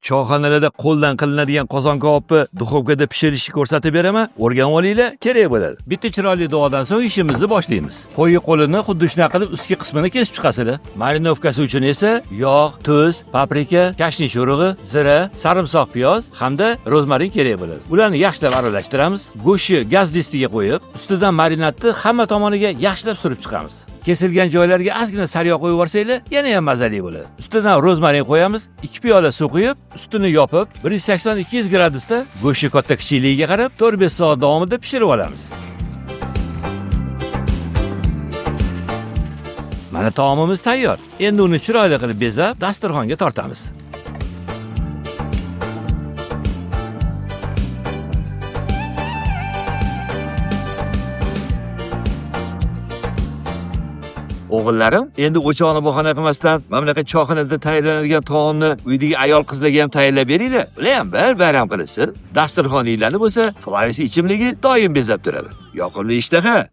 Choyxonalarda qo'ldan qilinadigan qozon kabobni duxovkada pishirishni ko'rsatib beraman. O'rganib olinglar, kerak bo'ladi. Bitta chiroyli duodan so'ng ishimizni boshlaymiz. Qo'yi qo'lini xuddi shunaqa qilib ustki qismini kesib chiqasizlar. Marinovkasi uchun esa yog', tuz, paprika, kashnish urug'i, zira, sarimsoq piyoz hamda rozmarin kerak bo'ladi. Ularni yaxshilab aralashtiramiz. Go'shtni gaz listiga qo'yib, ustidan marinadni hamma tomoniga yaxshilab surib chiqamiz. Kesilgan joylarga ozgina sariyog' qo'yib yuborsanglar, yana ham mazali bo'ladi. Ustidan rozmarin qo'yamiz, 2 piyola suv quyib, ustini yopib, 180-200 gradusda go'shtni katta kichikligiga qarab 4-5 soat davomida pishirib olamiz. Mana taomimiz tayyor. Endi uni chiroyli qilib bezab, dasturxonga tortamiz. O'g'illarim, endi o'choqni bahona qilmasdan, mana bunaqa choyxonada tayyorlanadigan taomni uydagi ayol qizlarga ham tayyorlab beringlar. Ular ham bir bayram qilsin. Dasturxoninglarni bo'lsa, Flavis ichimligi doim bezab turadi. Yoqimli ishtaha.